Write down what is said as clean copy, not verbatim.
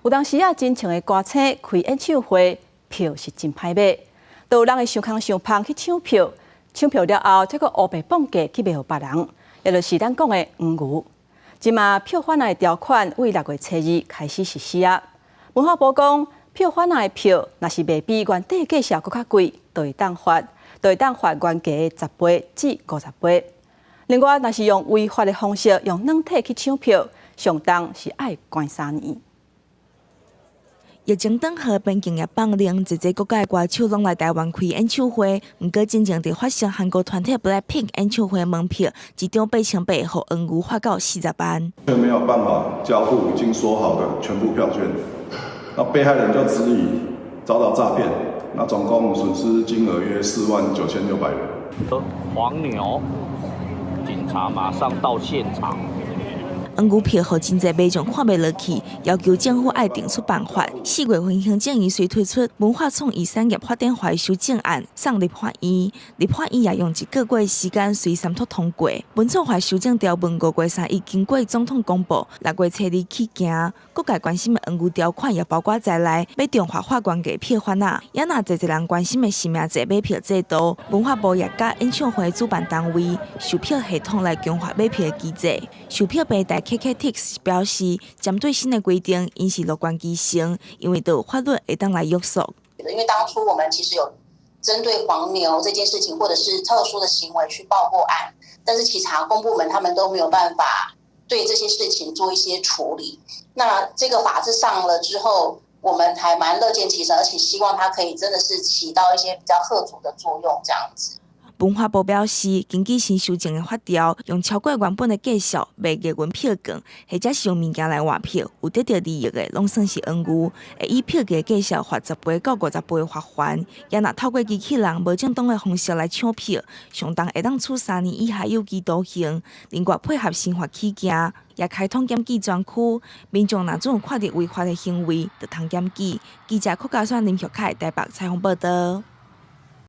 有當時啊，真穿的歌星開演唱會，票是真歹買，都有人會傷空傷芳去搶票，搶票了後，才閣烏白磅價去賣予別人，也就是咱講的黃牛。這馬票販仔的條款為六月初二開始實施啊。文化部講，票販仔的票若是賣比原底價數閣較貴，就會當罰，就會當罰原價的十倍至五十倍。另外，若是用違法的方式用軟體去搶票，上重是愛關三年。疫情當下，邊境也放寬，濟濟國家的歌手攏來台灣開演唱會。毋過，進前佇發生韓國團體 BLACKPINK 演唱會門票一張八千八，予黃牛發到四十萬。卻沒有辦法交付已經說好的全部票券，那被害人就質疑遭到詐騙，那總共損失金額約49,600元。黃牛，警察馬上到現場。黃牛票予真濟民眾看袂落去，要求政府愛定出辦法。四月份行政院遂推出文化創意產業發展法修正案，送立法院。立法院也用一個月時間隨三讀通過。文創法修正條文五月三日經過總統公布，六月初二起行。各界關心的黃牛條款也包括在內，欲重罰發原價票販仔，也若濟濟人關心的實名制買票制度，文化部也佮演唱會主辦單位售票系統來強化買票的機制。售票平台 KKTIX 表示，針對新的規定，𪜶是樂觀其成，因為都有法律會當來約束。因為當初我們其實有針對黃牛這件事情，或者是特殊的行為去報過案，但是其查公部門他們都沒有辦法對這些事情做一些處理。那這個法制上了之後，我們還蠻樂見其成，而且希望它可以真的是起到一些比較嚇阻的作用，這樣子。文化部表示，根據新修正的法條，用超過原本的價數賣額外票券，或者是用物件來換票，有得著利益的，攏算是黃牛，會以票價價數罰十倍到五十倍罰鍰。也若透過機器人無正當的方式來搶票，上重會當處三年以下有期徒刑。另外配合新法起行，也開通檢舉專區，民眾若準看著違法的行為，就通檢舉。記者郭家選、林玉凱台北採訪報道。